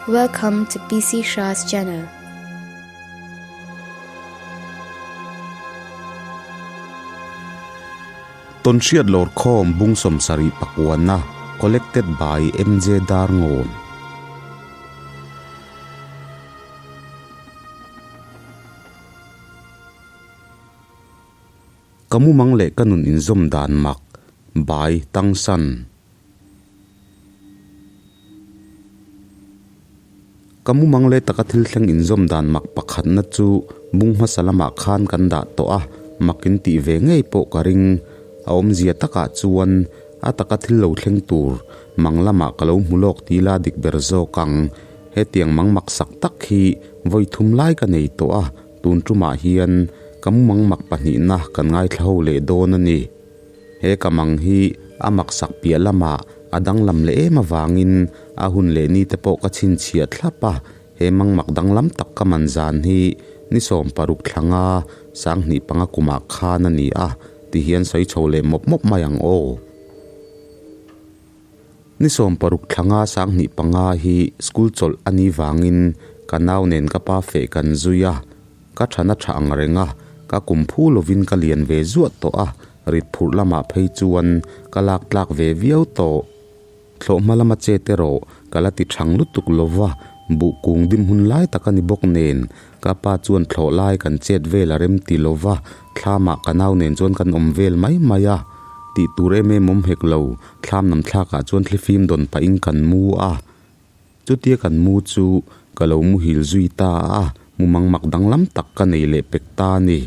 Welcome to PC Shah's channel. Tawnhriat Lawrkhawm Bung sawmsarih pakuana Collected by MJ Darngawn. Ka mumang leh ka nun inzawm dan mak by Tang San. Ka mumang leh taka thil thleng inzawm dan mak pakhatna chu bung hmasa lamah khan kan dah tawh a, mak in tih ve ngei pawh ka ring. A awmzia takah chuan a taka thil lo thleng tur mang lamah ka lo hmu lawk ti la dik ber zawk ang. Hetiang mang mak sak tak hi vawi thum lai ka nei tawh a, tun tumah hian ka mumang mak pahnihna kan ngaithla ho leh dawn a ni. He ka mang hi a maksak piah lamah a danglam leh em avangin a hun leh ni te pawh ka chhinchhiah thlap a, he mang mak danglam tak ka man zan hi ni 16 thlanga sanghnih panga kumah khan a ni a, tihian sawi chho leh mawp mawp mai ang aw. Ni 16 thlanga sanghnih panga hi school chawlh a nih vangin ka nau nen ka pa feh kan zui a, Ka thana tha ang reng a, ka kum phu lovin ka lian ve zuah tawh a, rit phurh lamah phei chuan ka lak tlak ve viau tawh. Thlawh hma lama chet erawh ka la ti thang lutuk lova, buh kung dim hun lai tak a ni bawk nen, ka pa chuan thlawh lai kan chet vel a rem ti lova, thlamah ka nau nen chuan kan awm vel mai mai a. Tih tur em em awm hek lo, thlam nam thlakah chuan thlifim dawn pahin kan mu a. Chutia kan mu chu ka lo muhil zui ta a, mumang mak danglam tak ka nei leh pek ta a ni.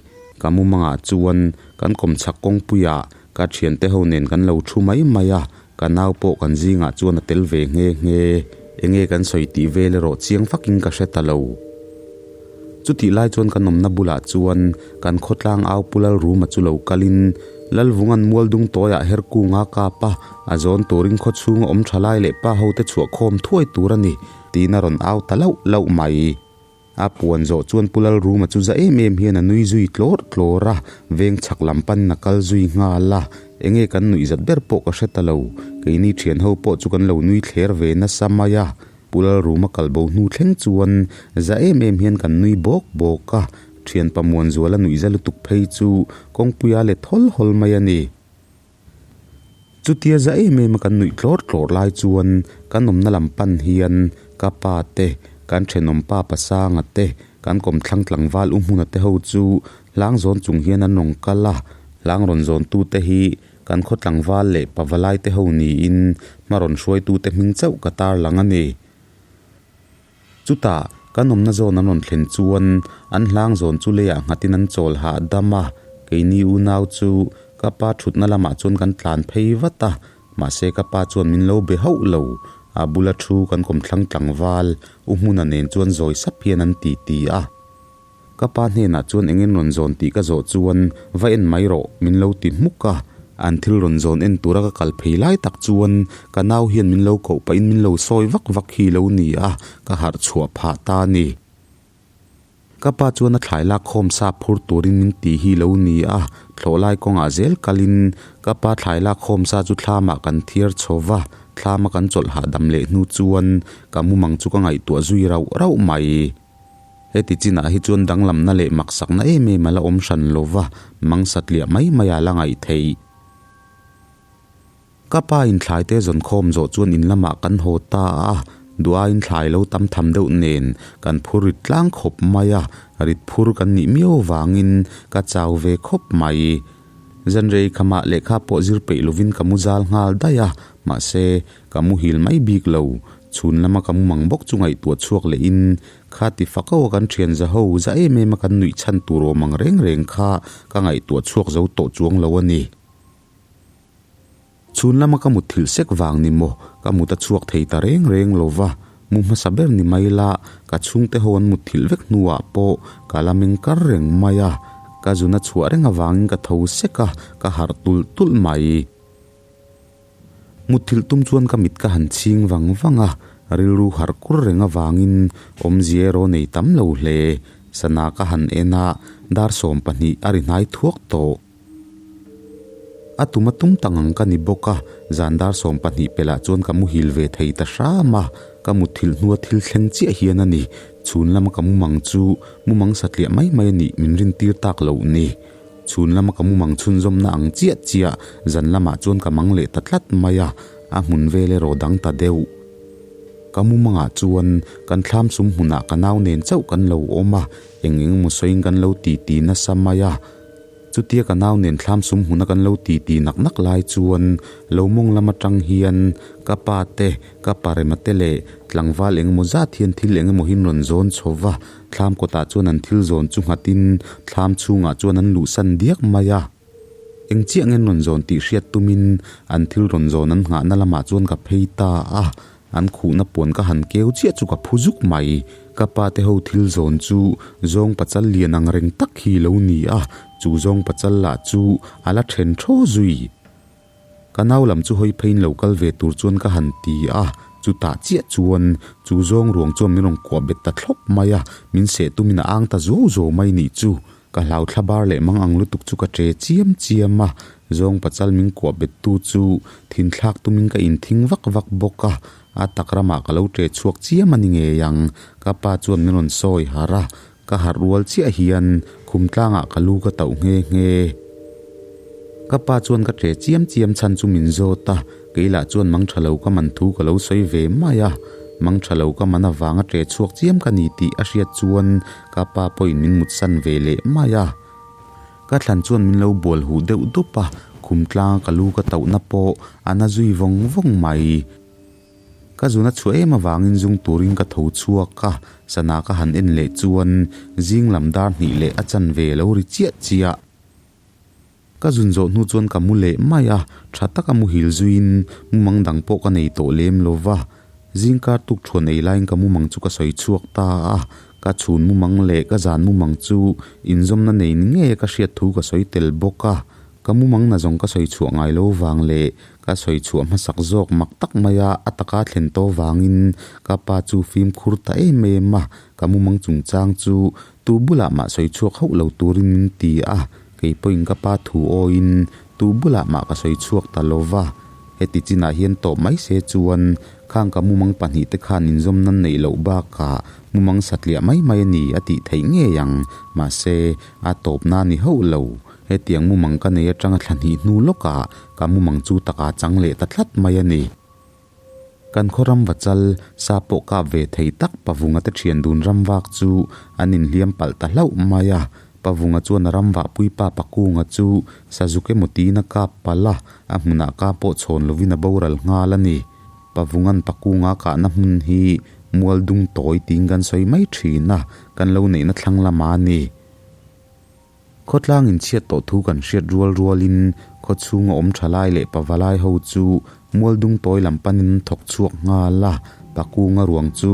Ka mumangah chuan kan kawmchhak kawngpuiah ka thiante ho nen kan lo thu mai mai a, ka nau pawh kan zingah chuan a tel ve nghe nghe. Enge kan sawi tih vel erawh chiang fakin ka hre ta lo. Chutih lai chuan kan awmna bulah chuan kan khawtlang au Pu Lalruma chu lo kalin Lalvunga'n mualdung tawiah her kunga kap a, a zawn turin khawchhunga awm tha lai leh pa hote chhuah khawm thuai tur a ni, tiin a rawn au ta lauh lauh mai. A puan zawh chuan Pu Lalruma chu za em em hian a nui zui tlawr tlawr a, veng chhak lam panin a kal zui nghal a, enge kan nuih zat ber pawh ka hre ta lo, keini thian ho pawh chu kan lo nui thler ve nasa mai a. Pu Lalruma kal bo hnu thleng chuan za em em hian kan nui bawk bawk a, thianpa Muanzuala nuihza lutuk phei chu kawngpuia let hawl hawl mai a ni. Chutia za em em a kan nuih tlawr tlawr lai chuan kan awmna lam pan hian ka pa te, kan thenawm pa Pasanga te, kan kawmthlang tlangval U Hmuna te ho chu hlang zawn chung hian an rawn kal a, hlang rawn zawntute hi Kan khaw tlangval leh pavalai te ho niin hma rawn hruaitute hming chauh ka tarlang a ni. Chutah, kan awmna zawn an rawn thlen chuan an hlang zawn chu leiah nghatin an chawl hahdam a, keini unau chu ka pa thutna lamah chuan kan tlan phei vat a, mahse ka pa chuan min lo be hauh lo, a bula thu kan kawmthlang tlangval U Hmuna nen chuan zawi sap hian an titi a. Ka pa hnenah chuan engin rawn zawn tih ka zawh chuan va en mai rawh min lo ti hmuk a, an thil rawn zawn en tura ka kal phei lai tak chuan ka nau hian min lo koh pahin min lo sawi vak vak hi lo ni a, ka harh chhuah phah ta a ni. Ka pa chuan a thlai lak khawm sa phur turin min ti hi lo ni a, thlawh lai kawngah zel kalin ka pa thlai lak khawm sa chu thlamah kan thiar chho va, thlama kan chawlh hahdam leh hnu chuan ka mumang chu ka ngaihtuah zui rauh rauh mai. Heti chinah hi chuan danglamna leh maksakna em em a la awm hran lo va, mang satliah mai mai a la ngaih theih. Ka pa in thlai te zawn khawm zawh chuan in lamah kan haw ta a, duh aiin thlai lo tam tham deuh nen kan phur rit tlang khawp mai a, rit phur kan nih miau vangin ka chau ve khawp mai. Zanrei khamah lehkha pawh zir peih lovin ka mu zal nghal daih a, mahse ka muhil mai bik lo, chhun lama ka mu mang bawk chu ngaihtuah chhuak lehin Kha ti fak ho a kan thian za ho za em em a kan nuih chhan tur awm ang reng reng kha ka ngaihtuah chhuak zo tawh chuang lo a ni. Chhun lama ka mut thilh sek vang ni maw ka mut a chhuak thei ta reng reng lo va, mu hmasa ber ni mai la ka chhungte ho an mut thilh vek hnuah pawh ka la meng kar reng mai a, ka zun a chhuah reng avangin ka tho sek a, ka harh tulh tulh mai. Mutthilh tum chuan ka mit ka han chhing vang vang a, rilru harh kur reng avangin awmzia erawh nei tam lo hle. Sana ka han en a, dar 12 a ri hnai thuak tawh. A tum a tum ta ngang ka ni bawk a, zan dar 12 pelh ah chuan ka muhil ve thei ta hram a. Ka mutthilh hnua thil thleng chiah hian a ni. Chhun lama ka mumang chu mumang satliah mai mai a nih min rintir tak loh ni. Chhun lama ka mumang chhunzawmna ang chiah chiah zan lamah chuan ka mang leh ta tlat mai a, a hmun vel erawh dang ta deuh. Ka mumangah chuan kan thlam sum hmunah ka nau nen chauh kan lo awm a, eng eng emaw sawiin kan lo titi nasa mai a. Chutia ka nau nen thlam sum hmuna kan lo titi nak nak lai chuan lo mawng lam atang hian ka pa te, ka parema te leh tlangval eng emaw zat hian thil eng emaw hin rawn zawn chho va, thlam kawtah chuan an thil zawn chu nghatin thlam chhungah chuan an luhsan diak mai a. Eng chiah nge an rawn zawn tih hriat tumin an thil rawn zawn an nghahna lamah chuan ka phei ta a, an khuhna puan ka han keu chiah chu ka phu zuk mai. Ka pa te ho thil zawn chu zawng pachal lian ang reng tak hi lo ni a, chu zawng pachal lah chu a la then thaw zui. Ka nau lam chu hawi pheiin lo kal ve tur chuan ka han ti a, chutah chiah chuan chu zawng ruang chuan min rawn kuah bet ta thlawp mai a, min seh tumin a ang ta zuau zuau mai nih chu. Ka hlau thla bar leh mang ang lutuk chu ka che chiam chiam a, zawng pachal min kuah bet tu chu thin thlak tumin ka inthing vak vak bawk a, a tak ramah ka lo che chhuak chiam a ni ngei ang, ka pa chuan min rawn sawi harh a, ka harh rual chiah hian khum tlangah ka lu ka tauh nghe nghe. Ka pa chuan ka che chiam chiam chhan chu min zawt a, kei lah chuan mang tha lo ka man thu ka lo sawi ve mai a, mang tha lo ka man avanga che chhuak chiam ka ni tih a hriat chuan Ka pa pawhin min mutsan ve leh mai a, ka thlan chuan min lo bual huh deuh dup a, khum tlanga ka lu ka tauhna pawh a na zui vawng vawng mai. Ka zun a chhuah em avangin zung turin ka tho chhuak a, sana ka han en leh chuan zing lam dar hnih leh a chanve a lo ri chiah chiah. Ka zun zawh hnu chuan ka mu leh mai a, tha taka muhil zuiin mumang dang pawh ka nei tawh lem lo va. Zingkar tuk thuan ei laiin ka mumang chu ka sawi chhuak ta a, ka chhun mumang leh ka zan mumang chu inzawmna nei ni ngei a ka hriat thu ka sawi tel bawk a. Ka mumang na zawng ka sawi chhuah ngai lo vang leh ka sawi chhuah hmasak zawk mak tak maia a taka thlen tawh vangin ka pa chu fimkhur ta em em a, ka mumang chungchang chu Tu bulah mah sawi chhuak hauh lo turin min ti a, kei pawhin ka pa thu awiin tu bulah mah ka sawi chhuak ta lo va. Heti chinah hian tawp mai se chuan khang ka mumang pahnihte khan inzawm nan neih loh bakah mumang satliah mai mai a ni a tih theih ngei ang. Mahse, a tawpna a ni hauh lo. Hetiang mumang ka nei atanga thla hnih hnu lawkah ka mumang chu takah chang leh ta tlat mai a ni. Kan khaw ram vachal sa pawh kap ve thei tak Pavunga te thian dun ram vak chu an inhliam palh ta hlauh mai a. Pavunga chuan a ram vahpui pa Pakunga chu Sazuk emaw tiin a kap palh a, a hmunah ka pawh chhawn lovin a boral nghal a ni. Pavunga'n Pakunga a kahna hmun hi Mualdung tawi tiin kan sawi mai thin a, kan lo neihna thlang lama a ni. Khawtlang inchhiat tawh thu kan hriat rual rualin khaw chhunga awm tha lai leh pavalai ho chu Mualdung tawi lam panin an thawk chhuak nghal a, Pakunga ruang chu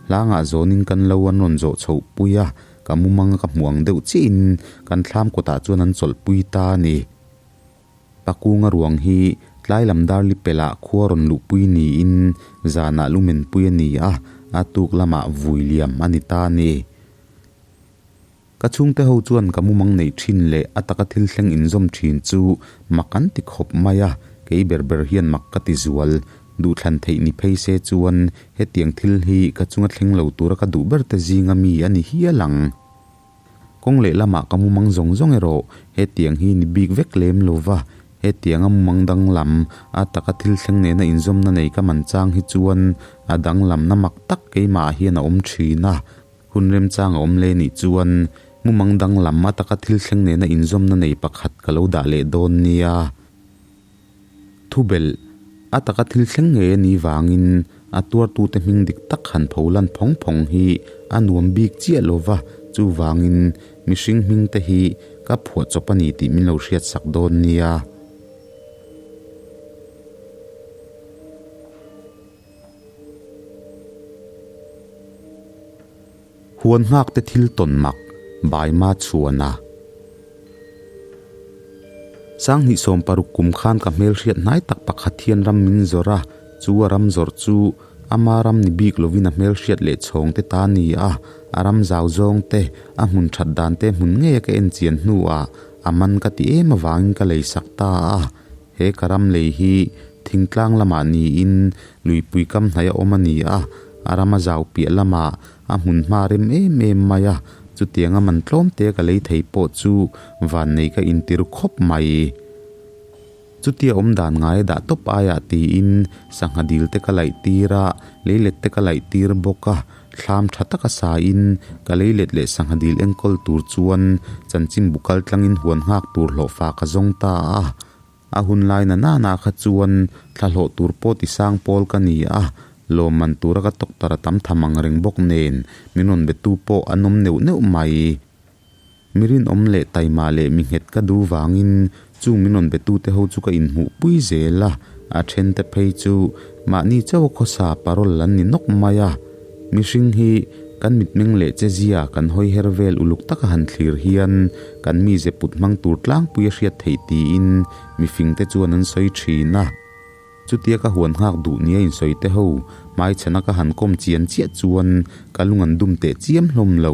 hlangah zawnin kan lo an rawn zawh chhoh pui a, ka mumanga ka hmuh ang deuh chiahin kan thlam kawtah chuan an chawlh pui ta a ni. Pakunga ruang hi tlai lam darli pelh ah khua rawn luhpui niin zanah lumenpui a ni a, a tuk lamah vui liam a ni ta a ni. Ka chhungte ho chuan ka mumang neih thin leh a taka thil thleng inzawm thin chu mak an ti khawp mai a, kei ber ber hian mak ka ti zual. Duhthlan theih ni phei se chuan hetiang thil hi ka chunga thleng lo tura ka duh ber te zinga mi a ni hial ang. Kawng leh lamah ka mumang zawng zawng erawh hetiang hi ni bik vek lem lo va, hetianga mumang danglam a taka thil thleng nena inzawmna nei ka man chang hi chuan a danglamna mak tak keimahah hian a awm thin a, Hun remchang a awm le nih chuan mumang danglam a taka thil thleng nena inzawmna nei pakhat ka lo dah leh dawn nia. Thubelh, a taka thil thleng ngei a nih vangin a tuartute hming dik tak han pho lan phawng phawng hi a nuam bik chiah lo va, chuvangin mihring hming te hi ka phuahchawp a ni tih min lo hriatsak dawn nia. Huan nghak te thil tawn mak Baima chhuan a. Sanghnih 60 kum khan ka hmelhriat hnai tak pakhat hian ram min zawrh a, chu a ram zawrh chu ama ram ni bik lovin a hmelhriat leh chhawng te ta ni a, a ram zau zawng te, a hmun that dan te hmun ngei a ka en chian hnuah a man ka ti em avangin ka lei sak ta a. He ka ram lei hi thingtlang lamah niin luipui kam hnaih a awm a ni a, A rama zau piah lamah a hmun hma rem em em mai a, chutianga man tlawm te ka lei thei pawh chu vannei ka intir khawp mai. Chutia awm dan ngai a dah tawp aiah tiin sangha dil te ka laih tir a, leilet te ka laih tir bawk a, thlam tha taka sain ka leilet leh sangha dil enkawl tur chuan chanchinbu kal tlangin huan nghak tur hlawhfa ka zawng ta a. A hun lai na nana kha chuan thla hlawh tur pawh ti sang pawl ka ni a, lawmman tura ka tawktar a tam tham ang reng bawk nen min rawn betu pawh an awm neuh neuh mai. Mi rinawm leh taima leh mi nghet ka duh vangin chung min rawn betute ho chu ka inhmuhpui zel a, a thente phei chu mahni chauh a khawsa parole an ni nawk mai a. Mihring hi kan mitmeng leh chezia kan hawi her vel uluk taka han thlir hian kan mize put hmang tur tlangpui a hriat theih tiin mifingte chuan an sawi thin a. Chutia ka huan nghak duh nia insawi te ho hmaichhana ka han kawm chian chiah chuan ka lung an dum teh chiam hlawm lo.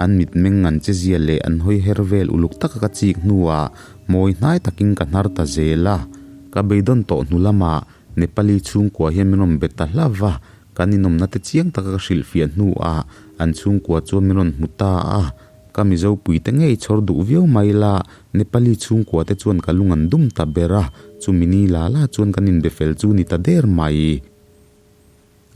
An mitmeng an chezia leh an hawi her vel uluk taka ka chik hnuah mawi hnai takin ka hnar ta zel a. Ka beidawn tawh hnu lamah Nepali chhungkua hian min rawn be ta hlauh va, kan inawmna te chiang taka ka hrilhfiah hnuah an chhungkua chuan min rawn hmu ta a. Ka Mizo puite ngei chhawr duh viau mai la, Nepali chhungkua te chuan ka lung an dum ta ber a, chumi ni la la chuan kan inbe fel chu ni ta der mai.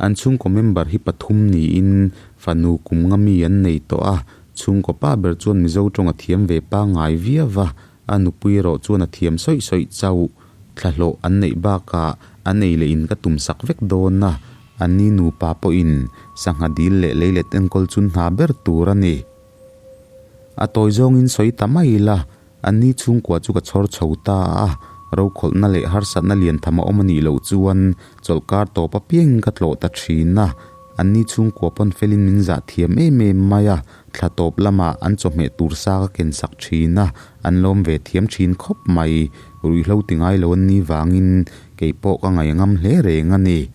An chhungkaw member hi pathum niin fanu kum nga mi an nei tawh a, chhungkaw pa ber chuan Mizo tawng a thiam ve pangngai viau va, a nupui erawh chuan a thiam sawih sawih chauh. Thlahlawh an neih bakah an ei leh in ka tum sak vek dawn a, an ni nupa pawhin sangha dil leh leilet enkawl chu hna ber tur a ni. A tawi zawngin sawi ta mai ila, an ni chhungkua chu ka chhawr chho ta a, rokhawlhna leh harsatna lian tham a awm a nih loh chuan chawlhkar tawp apiangin ka tlawh ta thin a, an ni chhungkua pawn felin min zah thiam em em mai a, thla tawp lamah an chawhmeh tur sa ka ken sak thin a, an lawm ve thiam thin khawp mai. Ruihhlo ti ngai lo an nih vangin kei pawh ka ngaih ngam hle reng a ni.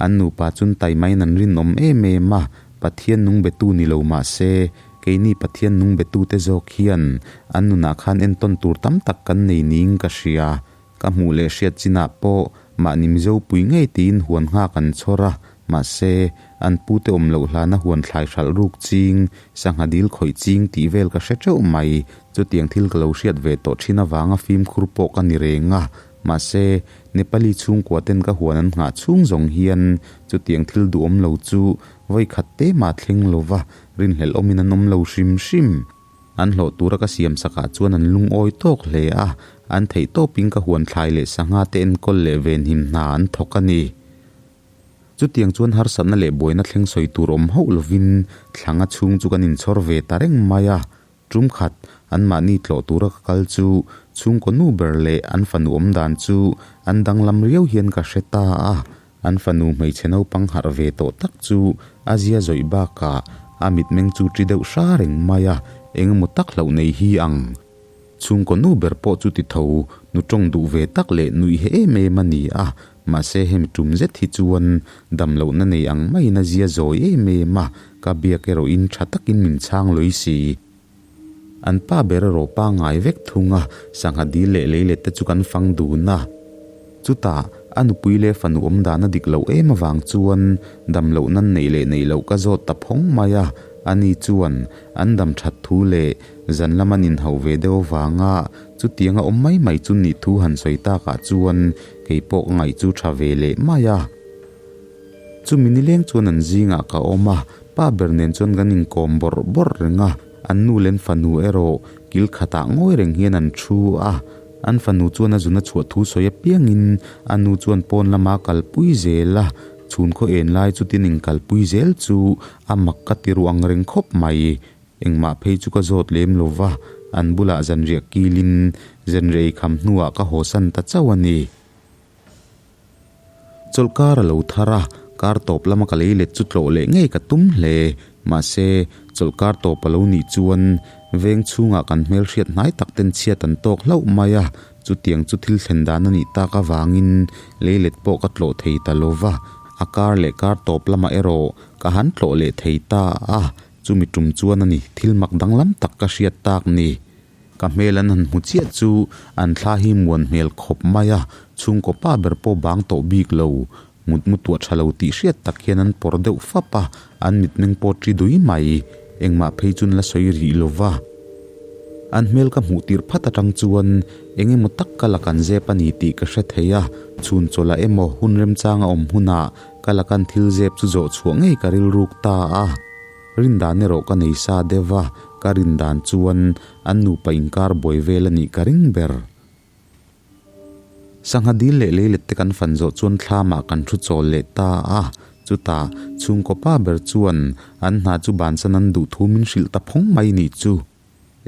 An nupa chun taimain an rinawm em em a, Pathian nung betu ni lo mah se, keini Pathian nung betute zawk hian an nunah khan entawn tur tam tak kan nei niin ka hria. Ka hmuh leh hriat chinah pawh mahni Mizo pui ngei tiin huan nghak an chhawr a, mahse, an pute awm loh hlana huan thlai hralh ruk ching, sangha dil khawih ching tih vel ka hre teuh mai. Chutiang thil ka lo hriat ve tawh thin avanga fimkhur pawh ka ni reng a, mahse, Nepali chhungkua ten ka huan an nghah chhung zawng hian chutiang thil duhawm lo chu vawi khat te mah thleng lova rinhlelh awmin an awm lo hrim hrim. An hlawh tura ka siam sakah chuan an lungawi tawk hle a, an theih tawpin ka huan thlai leh sangha te enkawl leh venhim hna an thawk a ni. Chutiang chuan harsatna leh buaina thleng sawi tur awm hauh lovin thlanga chhung chu kan inchhawr ve ta reng mai a. Tum khat anmahni tlawh tura ka kal chu chhungkaw nu ber leh an fanu awm dan chu an danglam riau hian ka hre ta a. An fanu hmeichhe naupang harh ve tawh tak chu a zia zawih bakah a mitmeng chu ṭi deuh hra reng mai a, engemaw tak hlauh nei hi ang. Chhungkaw nu ber pawh chu ti tho, nu ṭawng duh ve tak leh nuih he em em a ni a, mahse hemi ṭum zet hi chuan damlohna nei ang maiin a zia zawi em em a, ka biak erawhin ṭha takin min chhang lui si. An pa ber erawh pangngai vek thung a, sangha dil leh leilet te chu kan fang dun a. Chutah, a nupui leh fanu awm dan a dik loh em avang chuan dam loh nan neih leh neih loh ka zawt ta phawng mai a, ani chuan an dam that thu leh zan lam an inhauh ve deuh avanga chutianga awm mai mai chu nih thu han sawi takah chuan kei pawh ka ngaih chu tha ve leh mai a. Chumi nileng chuan an zingah ka awm a, pa ber nen chuan kan inkawm bawrh bawrh reng a, an nu leh an fanu erawh kil khatah ngawi reng hian an thu a. An fanu chuan a zuna chhuah thu sawi apiangin a nu chuan pawn lama kalpui zel a, chhun khaw en lai chutin inkalpui zel chu a mak ka ti ruh ang reng khawp mai. Engmah phei chu ka zawt lem lo va, an bulah zanriah kilin zanriah eikham hnuah ka hawsan ta chauh a ni. Chawlhkar a lo thar a, kar tawp lama ka lei let chu tlawh leh ngei ka tum hle. Mahse, chawlhkar tawp a lo nih chuan veng chhungah kan hmelhriat hnai tak ten chhiat an tawk hlauh mai a, chutiang chu thil thlen dan a nih tak avangin lei let pawh ka tlawh thei ta lo va, a kar leh kar tawp lamah erawh ka han tlawh leh thei ta a, chumi tum chuan a ni thil mak danglam tak ka hriat tak ni. Ka hmel an han hmu chiah chu an thla hi muan hmel khawp mai a, chhungkaw pa ber pawh bang tawh bik lo. Mutmu tuah tha lo tih hriat tak hian an pawr deuh fap a, an mitmeng pawh ṭi dui mai. Engmah phei chuan la sawi rih lo va. An hmel ka hmuh tirh phat atang chuan eng emaw tak ka la kan zep a ni tih ka hre thei a, chhun chawlh ah emaw hun remchang a awm hunah ka la kan thil zep chu zawh chhuah ngei ka rilruk ta a. Rindan erawh ka nei sa deuh va, ka rindan chuan an nupa inkar buai vel a nih ka ring ber. Sangha dil leh leilet te kan fan zawh chuan thlamah kan thu chawl leh ta a, chutah chhungkaw pa ber chuan an hna chu bansan an duh thu min hrilh ta phawng mai nih chu.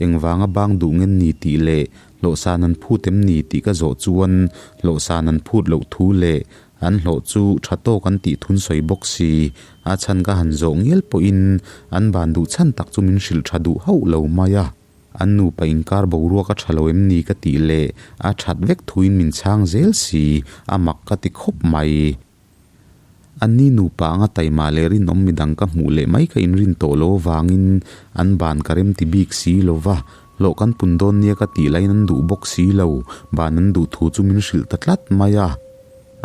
Engvanga bang duh ngen ni tih leh hlawhsan an phut em ni tih ka zawh chuan hlawhsan an phut loh thu leh an hlawh chu tha tawk an tih thun sawi bawk si, a chhan ka han zawh ngial pawhin an ban duh chhan tak chu min hrilh tha duh hauh lo mai a. An nupa inkar boruak a tha lo em ni ka tih leh a that vek thuin min chhang zel si, a mak ka ti khawp mai. Anni nupa anga taima leh rinawm midang ka hmuh leh mai ka inrin tawh lo avangin an ban ka rem ti bik si lo va, hlawh kan pun dawn nia ka tih laiin an duh bawk si lo, ban an duh thu chu min hrilh ta tlat mai a.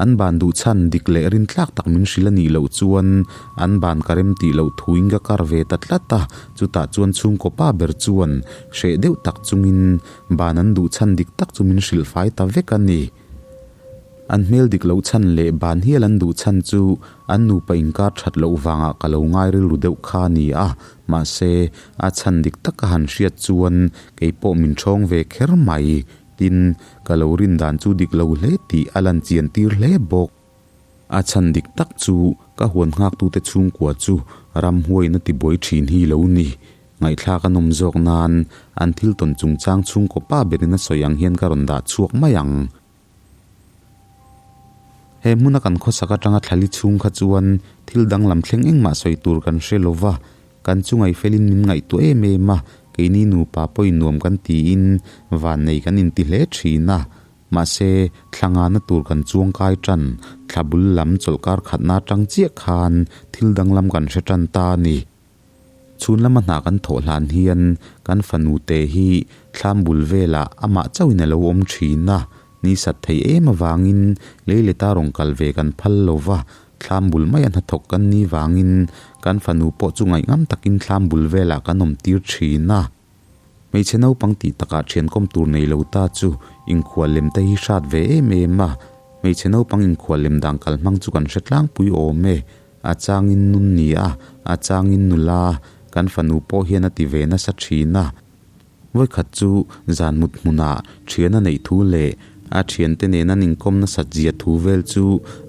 An ban duh chhan dik leh rintlak tak min hrilh a nih loh chuan an ban ka rem tih loh thuin ka kar ve ta tlat a, chutah chuan chhungkaw pa ber chuan hreh deuh tak chungin ban an duh chhan dik tak chu min hrilh fai ta vek a ni. An hmel dik loh chhan leh ban hial an duh chhan chu an nupa inkar that loh vangah ka lo ngai rilru deuh kha a ni a, mahse a chhan dik tak ka han hriat chuan keipawh min ṭhawng ve kher mai. Tin, ka lo rin dan chu dik lo hle tih a lan chian tir hle bawk. A chhan dik tak chu ka huan nghaktute chhungkua chu ramhuaiin a tibuai thin hi lo ni. Ngaihthlak a nawm zawk nan an thil tawn chungchang chhungkaw pa berin a sawi ang hian ka rawn dah chhuak mai ang. He hmuna kan khawsak atanga thlali chhung kha chuan thil danglam thleng engmah sawi tur kan hre lo va, kan chungai felin min ngaihtuah em em a, keini nupa pawhin nuam kan tiin vannei kan inti hle thin a. Mahse, thla ngana tur kan chuang kai tan, thla bul lam chawlhkar khatna atang chiah khan thil danglam kan hre tan ta a ni. Chhun lama hna kan thawh hlan hian kan fanu te hi thlam bul velah amah chauhin a lo awm thin a, ni sat thei em avangin lei leta rawn kal ve kan phal lo va, thlam bul maia hnathawk kan ni vangin kan fanu pawh chu ngaihngam takin thlam bul velah kan awm tir thin a. Hmeichhe naupang tih takah thiankawm tur nei lo ta chu inkhual lem te hi hrat ve em em a, hmeichhe naupang inkhual lem dan kal hmang chu kan hre tlangpui awm e. A changin nun ni a, a changin nula, kan fanu pawh hian a ti ve nasa thin a. Vawikhat chu zan mut hmunah thian a neih thu leh a thiante nen an inkawm nasat zia thu vel chu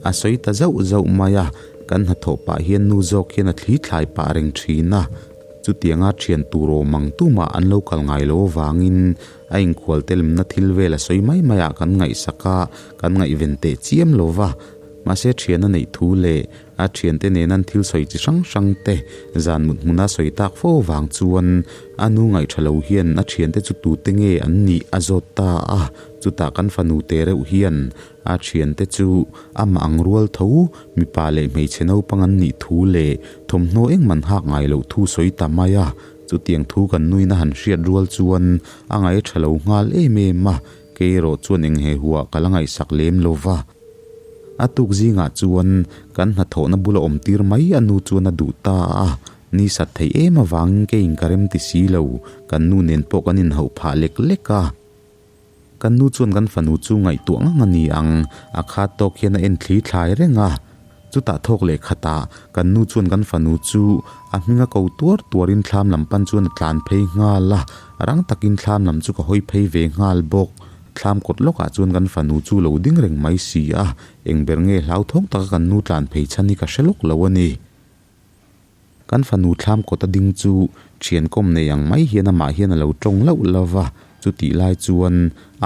a sawi ta zauh zauh mai a, kan hnathawh pah hian nu zawk hian a thli thlai pah reng thin a. Chutianga thian tur awm ang tumah an lo kal ngai lo avangin a inkhual telemna thil vel a sawi mai maiah kan ngaihsak a, kan ngaihven teh chiam lo va. Mahse thian a neih thu leh a thiante nen an thil sawi chi hrang hrang te zan mut hmuna sawi tak fo vang chuan a nu ngaihṭha lo hian a thiante chu tute nge an nih a zawt ta a, chutah kan fanu te reuh hian a thiante chu amah ang rual tho mipa leh hmeichhe naupang an nih thu leh thawmhnaw engman hak ngai loh thu sawi ta mai a, chutiang thu kan nuin a han hriat rual chuan a ngaihṭha lo nghal em em a, kei erawh chuan eng he huah ka la ngaihsak lem lo va. A tuk zingah chuan kan hnathawhna bula awm tir mai a nu chuan a duh ta a, ni sat theih em avangin keiin ka rem ti si lo, kan nu nen pawh kan inhauh phah lek lek a. Kan nu chuan kan fanu chu ngaihtuah ngang a ni ang, a khat tawk hian a en thli thlai reng a. Chutah thawk leh khatah kan nu chuan kan fanu chu a hming a ko tuar tuarin thlam lam pan chuan a tlan phei nghal a, rang takin thlam lam chu ka hawi phei ve nghal bawk. Thlam kawt lawkah chuan kan fanu chu lo ding reng mai si a, eng ber nge hlauthawng taka kan nu tlan phei chhan hi ka hre lawk lo a ni. Kan fanu thlam kawt a ding chu thian kawm nei ang mai hian amah hian a lo tawng lauh lauh va, chutih lai chuan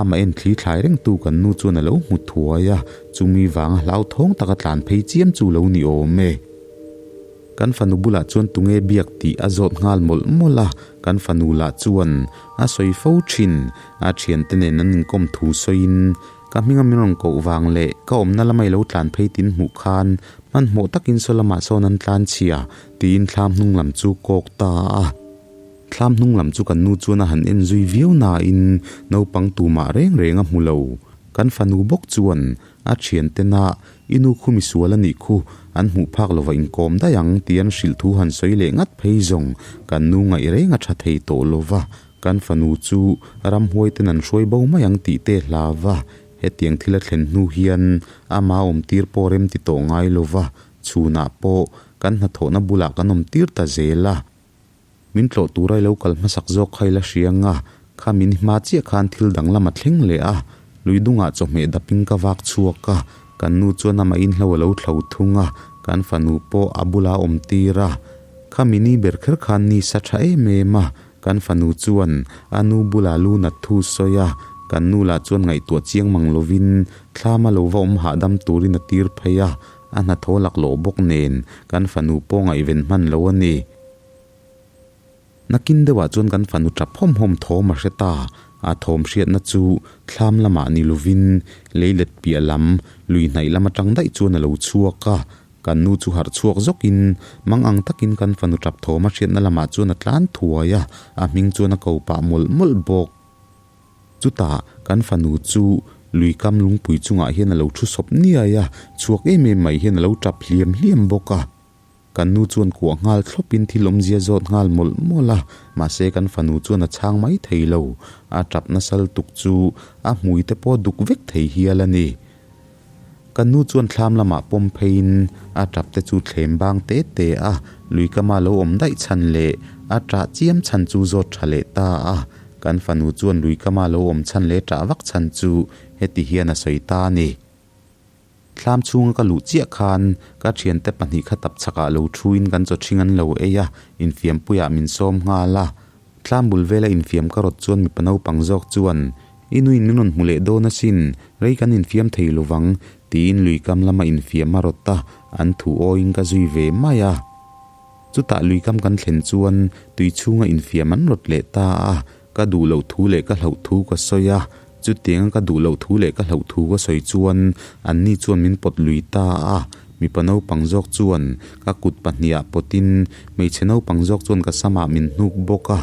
amah en thli thlai rengtu kan nu chuan a lo hmu thuai a, chumi vanga hlauthawng taka tlan phei chiam chu lo ni awm e. Kan fanu bulah chuan tunge biak tih a zawt nghal mawlh mawlh a, kan fanu lah chuan a sawi fo thin, a thiante nen an inkawm thu sawiin ka hminga min rawn koh vang leh ka awmna lama i lo tlan phei tin hmuh khan hmanhmawh takin saw lamah sawn an tlan chhia tiin thlam hnung lam chu kawk ta a. Thlam hnung lam chu kan nu chuan a han en zui viau nain naupang tumah reng reng a hmu lo. Kan fanu bawk chuan A thiantena i nu khu misual a nih khu, an hmuh phak lova inkawm daih ang tih an hrilh thu han sawi leh ngat phei zawng kan nu ngaih reng a tha thei tawh lova, kan fanu chu ramhuai ten an hruai bo mai ang tih te hla va. Hetiang thil a thlen hnu hian ama awm tir pawh rem ti tawh ngai lova, chhunah pawh kan hnathawhna bulah kan awm tir ta zel a. Min tlawh tura i lo kal hmasak zawk kha i la hria anga, kha min hma chiah khan thil danglam a thleng leh a, lui dungah chawhmeh dapin ka vak chhuak a, kan nu chuan amah inhlo a lo thlo thung a, kan fanu pawh a bula awm tir a. Kha mini ber kher khan ni sa tha em em a, kan fanu chuan a nu bula lu nat thu sawi a, kan nu lah chuan ngaihtuah chiang mang lovin thlama lo va awm hahdam turin a tir phei a, a hnathawh laklawh bawk nen kan fanu pawh ngaihven hman lo a ni. Nakin deuhah chuan kan fanu tap hawm hawm thawm a hre ta. A thawm hriatna chu thlam lamah ni lovin leilet piah lam lui hnaih lam atang daih chuan a lo chhuak a. Kan nu chu harh chhuak zawkin mang ang takin kan fanu tap thawm a hriatna lamah chuan a tlan thuai a, a hming chuan a ko pah mawlh mawlh bawk. Chutah kan fanu chu lui kam lungpui chungah hian a lo thu sawp niai a, chhuak em em mai hian a lo tap hliam hliam bawk a. Kan nu chuan kuah nghal thlawpin thil awmzia zawt nghal mawlh mawlh a, mahse kan fanu chuan a chhang mai thei lo. A tap nasal tuk chu a hmui te pawh duk vek thei hial a ni. Kan nu chuan thlam lamah pawm pheiin a tap te chu thlem bang te te a, luikama lo awm daih chhan leh a tah chiam chhan chu zawt tha leh ta a. Kan fanu chuan luikama lo awm chhan leh tah vak chhan chu heti hian a sawi ta a ni. Thlam chhunga ka luh chiah khan ka thiante pahnih kha tap chhakah lo thuin kan chaw thing an lo ei a, infiampuiah min sawm nghal a. Thlam bul vela infiam ka rawt chuan mipa naupang zawk chuan, I nuin min rawn hmu leh dawn asin, rei kan infiam thei lovang, tiin luikam lama infiam a rawt a, an thu awiin ka zui ve mai a. Chutah luikam kan thlen chuan tui chhunga infiam an rawt leh ta a, Ka duh loh thu leh ka hlauh thu ka sawi a, chutianga ka duh loh thu leh ka hlauh thu ka sawi chuan anni chuan min pawt lui ta a, mipa naupang zawk chuan ka kut pahniha pawtin hmeichhe naupang zawk chuan ka samah min hnuk bawk a.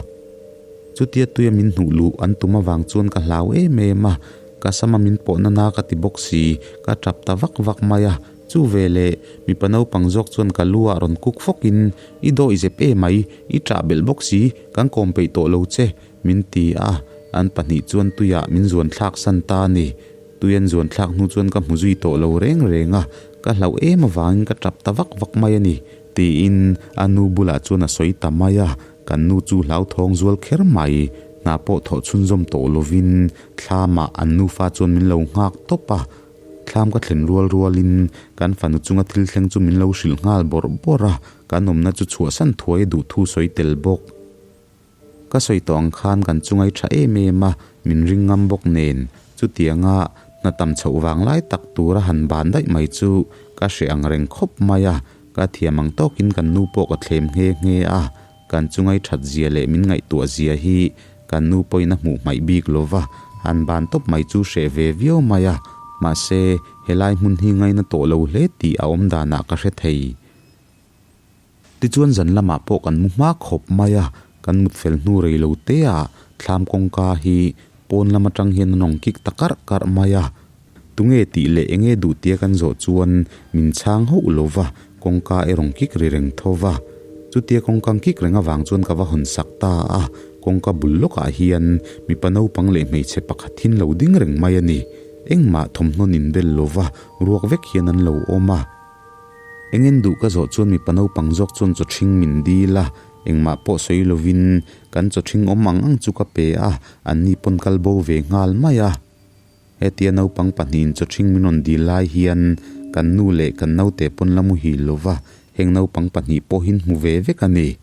Chutia tuia min hnuh luh an tum avang chuan ka hlau em em a, ka sama min pawh nana ka ti bawk si, ka tap ta vak vak mai a. Chu veleh mipa naupang zawk chuan ka lu ah rawn kuk fawkin I dawih zep e mai, i ṭah belh bawk si, kan kawm peih tawh lo che, min ti a, an pahnih chuan tuiah min zuan thlak san ta a ni. Tui an zuan thlak hnu chuan ka hmu zui tawh lo reng reng a, ka hlauh em avangin ka ṭap ta vak vak mai a ni, tiin a nu bulah chuan a sawi ta mai a, kan nu chu hlauthawng zual kher mai, hna pawh thawh chhunzawm tawh lovin thlamah an nufa chuan min lo nghak tawp a. Thlam ka thlen rual rualin kan fanu chunga thil thleng chu min lo hrilh nghal bawrh bawrh a, kan awmna chu chhuahsan thuai a duh thu sawi tel bawk. Ka sawi tawh ang khan kan chungai tha em em a, min ring ngam bawk nen, chutianga hna tam chhoh vang lai tak tura han ban daih mai chu ka hreh ang reng khawp mai a, ka thiam ang tawkin kan nu pawh ka thlem nghe nghe a, Kan chungai that zia leh min ngaihtuah zia hi kan nu pawhin a hmuh hmaih bik lo va, han ban tawp mai chu hreh ve viau mai a, mahse helai hmun hi ngaina tawh lo hle tih a awm danah ka hre thei. Tichuan zan lamah pawh kan mu hma khawp mai a, kan mut fel hnu rei lo te ah thlam kawngka hi pawn lam atang hian a nawng kik ta karh karh mai a, tunge tih leh enge duh tia kan zawh chuan min chhang hauh lo va, kawngka erawng kik ri reng tho va. Chutia kawngka kik reng avang chuan ka va hawn sak ta a, kawngka bul lawkah hian mipa naupang leh hmeichhe pakhat hin lo ding reng mai a ni. Engmah thawmhnawn inbel lo va, ruak vek hian an lo awm a. Engen duh ka zawh chuan mipa naupang zawk chuan chaw ṭhing min dil a, engmah pawh sawi lovin kan chaw ṭhing awm ang ang chu ka pe a, anni pawn kal bo ve nghal mai a. Hetia naupang pahnihin chaw ṭhing min rawn dil lai hian kan nu leh kan naute pawn la muhil lo va, heng naupang pahnih pawhin hmu ve vek a ni.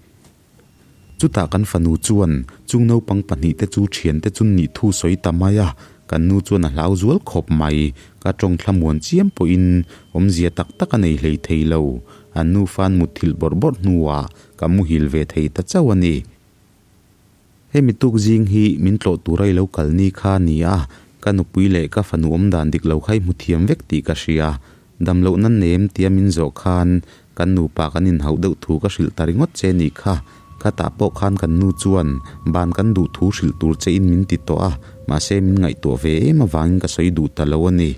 Chutah kan fanu chuan chung naupang pahnihte chu ṭhiante chun nih thu sawi ta mai a, kan nu chuan a hlau zual khawp mai. Ka ṭawng thlamuan chiam pawhin awmzia tak tak a nei hlei thei lo. An nufa'n mutthilh bawrh bawrh hnuah ka muhil ve thei ta chauh a ni. Hemi tuk zing hi min tlawh tura i lo kal ni kha a ni a, ka nupui leh ka fanu awm dan dik lo kha i hmu thiam vek tih ka hria. Dam loh nan nem tia min zawh khan kan nupa kan inhauh deuh thu ka hrilh ta ringawt che nih kha. Khatah pawh khan kan nu chuan ban kan duh thu hrilh tur che in min ti tawh a, mahse min ngaihtuah ve em avangin ka sawi duh ta lo a ni.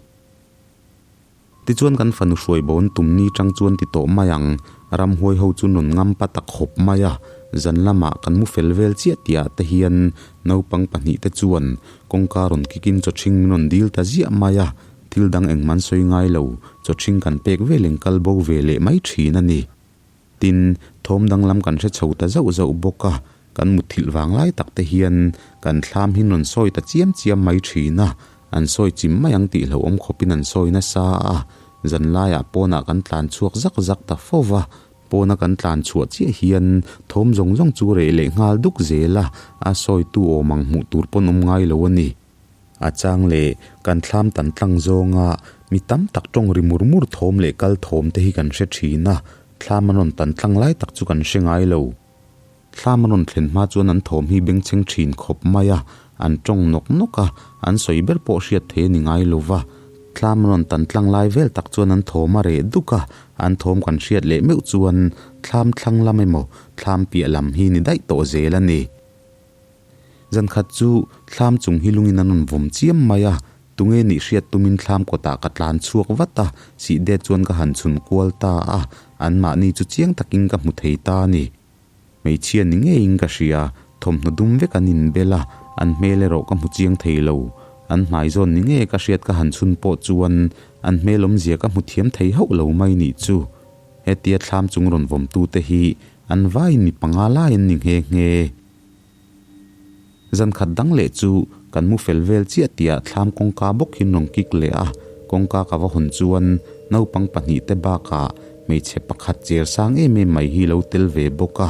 Tichuan kan fanu hruai bo an tum ni tang chuan ti tawh mai ang, ramhuai ho chu rawn ngam pa ta khawp mai a. Zan lamah kan mu fel vel chiah tihah te hian naupang pahnihte chuan kawngka rawn kikin chawchhing min rawn dil ta ziah mai a. Thil dang engmah an sawi ngai lo, chawchhing kan pek vel eng kal bo ve leh mai thin a ni. Tin, thawm danglam kan hre chho ta zauh zauh bawk a, kan mutthilh vang lai tak te hian kan thlam hi rawn sawi ta chiam chiam mai thin a, an sawi chim mai ang tih hlauhawm khawpin an sawi nasa a, zanlaiah pawnah kan tlan chhuak zak zak ta fo va, pawna kan tlan chhuah chiah hian thawm zawng zawng chu reh leh nghal duk zel a, a sawitu awm ang hmuh tur pawn awm ngai lo a ni. A chang leh kan thlam tan tlang zawnga mi tam tak tawng ri mur mur thawm leh kal thawm te hi kan hre thin a, thlam an rawn tan tlang lai tak chu kan hre ngai lo. Thlam an rawn thlen hma chuan an thawm hi bengchheng thin khawp mai a, an tawng nawk nawk a, an sawi ber pawh hriat thei a ni ngai lo va. Thlam an rawn tan tlang lai vel tak chuan an thawm a reh duk a, an thawm kan hriat leh meuh chuan thlam thlang lam emaw thlam piah lam hi ni daih tawh zel a ni. Zan khat chu thlam chung hi lungin an rawn vawm chiam mai a, tunge nih hriat tumin thlam kawtah ka tlan chhuak vat a, sih det chuan ka han chhun kual ta a, anmahni chu chiang takin ka hmu thei ta a ni. Hmeichhia ni ngeiin ka hria, thawmhnaw dum vek an inbel a, an hmel erawh ka hmu chiang thei lo. An hmai zawn ni ngei ka hriat ka han chhun pawh chuan an hmel awmzia ka hmu thiam thei hauh lo mai nih chu. Hetia thlam chung rawn vawmtute hi an vaiin mi panga lai an ni nghe nghe. Zan khat dang leh chu kan mu fel vel chiah tihah thlam kawngka bawk hi rawn kik leh a, kawngka ka va hawn chuan naupang pahnihte bakah hmeichhe pakhat cher sang em em mai hi lo tel ve bawk a,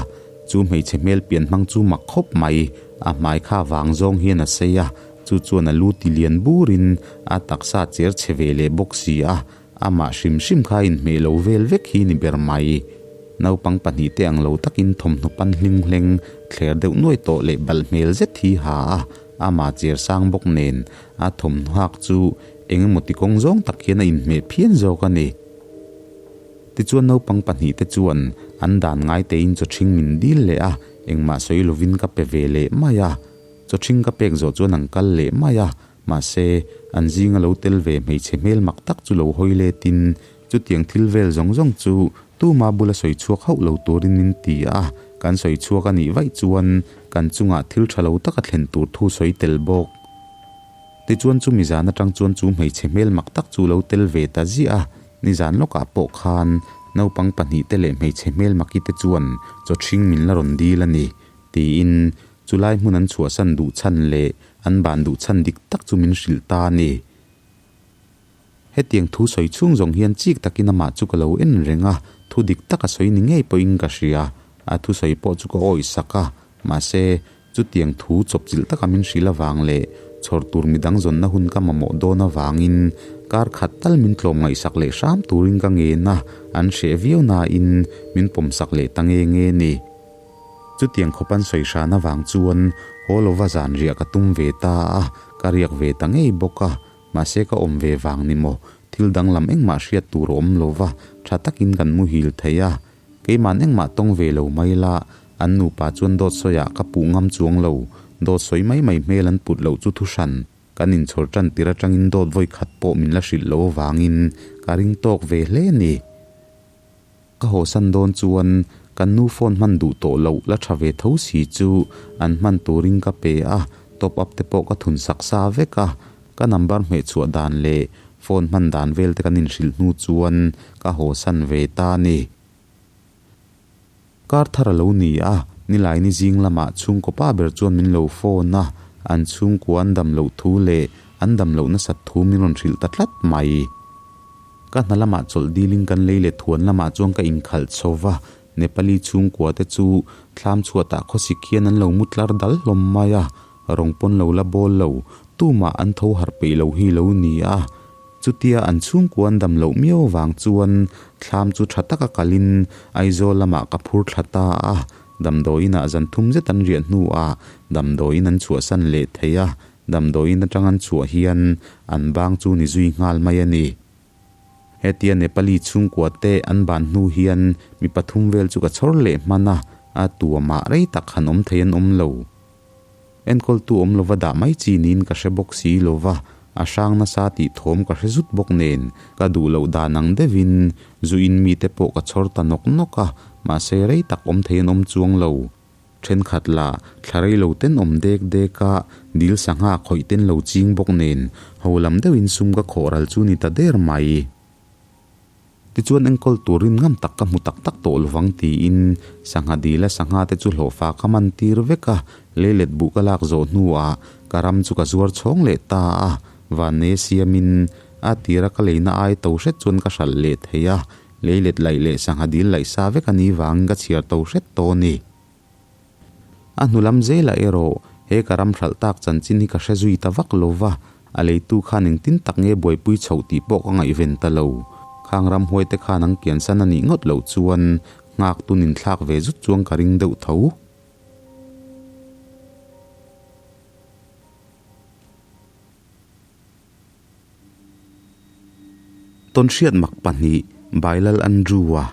chu hmeichhe hmel pian hmang chu mak khawp mai, a hmai kha vang zawng hian a sei a, chu chuan a lu ti lian burin a taksa cher chhe ve leh bawk si a, Amah hrim hrim kha inhmeh lo vel vek hi ni ber mai. Naupang pahnihte ang lo takin thawmhnaw pan hling hleng thler deuh nuai tawh leh balh hmel zet hi ha a, amah cher sang bawk nen a thawmhnaw hak chu eng emaw ti kawng zawng tak hian a inhmeh phian zawk a ni. Tichuan naupang pahnihte chuan an dan ngai tein chawchhing min dil leh a, engmah sawi lovin ka pe ve leh mai a. Chawchhing ka pek zawh chuan an kal leh mai a, Mahse, an zinga lo tel ve hmeichhe hmel mak tak chu lo hawi letin, chutiang thil vel zawng zawng chu tuma bula sawi chhuak hauh lo turin min ti a, kan sawi chhuak a nih vaih chuan kan chungah thil tha lo taka thlen tur thu sawi tel bawk. Tichuan chumi zan atang chuan chu hmeichhe hmel mak tak chu lo tel ve ta ziah a, nizan lawkah pawh khan naupang pahnihte leh hmeichhe hmel makite chuan chawchhing min la rawn dil a ni, tiin Chulai hmun an chhuahsan duh chhan leh an ban duh chhan dik tak chu min hrilh ta a ni. Hetiang thu sawi chhung zawng hian chik takin amah chu ka lo en reng a, thu dik tak a sawi ni ngei pawhin ka hria. A thusawi pawh chu ka awih sak a, mahse, chutiang thu chawpchilh taka min hrilh avang leh chhawr tur midang zawnna hun ka mamawh dawn avangin kar khat tal min tlawm ngaihsak leh hram turin ka ngen a, an hreh viau nain min pawmsak leh ta nge nge ni. Chutiang khawp an sawi hran avang chuan haw lova zan riah ka tum ve ta a, ka riak ve ta ngei bawk a, mahse ka awm ve vang ni maw, thil danglam engmah hriat tur a awm lova, tha takin kan muhil thei a, keiman engmah tawng ve lo mai la, an nupa chuan dawt sawiah ka puh ngam chuang lo, dawt sawi mai mai hmel an put loh chu thuhran, kan inchhawr tan tir atangin dawt vawi khat pawh min la hrilh loh avangin ka ring tawk ve hle a ni. Ka hawsan dawn chuan kan nu phone hman duh tawh loh la tha ve tho si chu an hman turin ka pe a, top up te pawh ka thun sak sa vek a, ka number hmeh chhuah dan leh phone hman dan vel te kan inhrilh hnu chuan ka hawsan ve ta a ni. Kar thar a lo ni a, Nilaini zing lamah chhungkaw pa ber chuan min lo phone a, an chhungkua an dam loh thu leh an dam loh nasat thu min rawn hrilh ta tlat mai. Ka hna lamah chawlh dilin kan lei leh thuan lamah chuan ka inkhalh chho va, Nepali chhungkua te chu thlam chhuatah khawsik hian an lo mu tlar dal hlawm mai a, rawng pawn lo la bawl lo, tumah an tho harh peih lo hi lo ni a. Chutia an chhungkua an dam loh miau avang chuan thlam chu tha taka kalin Aizawl lamah ka phur thla ta a, damdawiinah zan thum zet an riah hnuah damdawiin an chhuahsan leh thei a, Damdawiin atang an chhuah hian an bang chu ni zui nghal mai a ni. Hetia Nepali chhungkua te an ban hnu hian mi pathum vel chu ka chhawr leh hman a, a tuamah rei tak han awm thei an awm lo. Enkawltu awm lova dah mai chi niin ka hre bawk si lova, A hrang nasa tih thawm ka hre zut bawk nen, ka duh loh dan ang deuhin zu in mite pawh ka chhawr ta nawk nawk a, mahse rei tak awm thei an awm chuang lo. Thenkhat lah thla rei lo ten awm dek dek a, dil sangha khawih ten lo ching bawk nen, ho lam deuhin sum ka khawh ral chu ni ta der mai. Tichuan enkawl tur rin ngam tak ka hmu tak tak tawh lovang tiin sangha dila sangha te chu hlawhfa ka man tir vek a, leilet buh ka lak zawh hnuah ka ram chu ka zuar chhawng leh ta a, vanne siamin a tira ka leina ai to hret chuan ka hralh leh thei a, leilet laih leh sangha dil laih sa vek a ni vangin ka chhiar to hret tawh a ni. A hnu lam zelah erawh he ka ram hralh tak chanchin hi ka hre zui ta vak lo va, a leitu khan engtin tak nge buaipui chhoh tih pawh ka ngaihven ta lo. Khang ramhuai te khan an kiansan a nih ngawt loh chuan nghak tun inthlak ve zut chuan ka ring deuh tho. Tawnhriat mak pahnih Bailal Andrew-a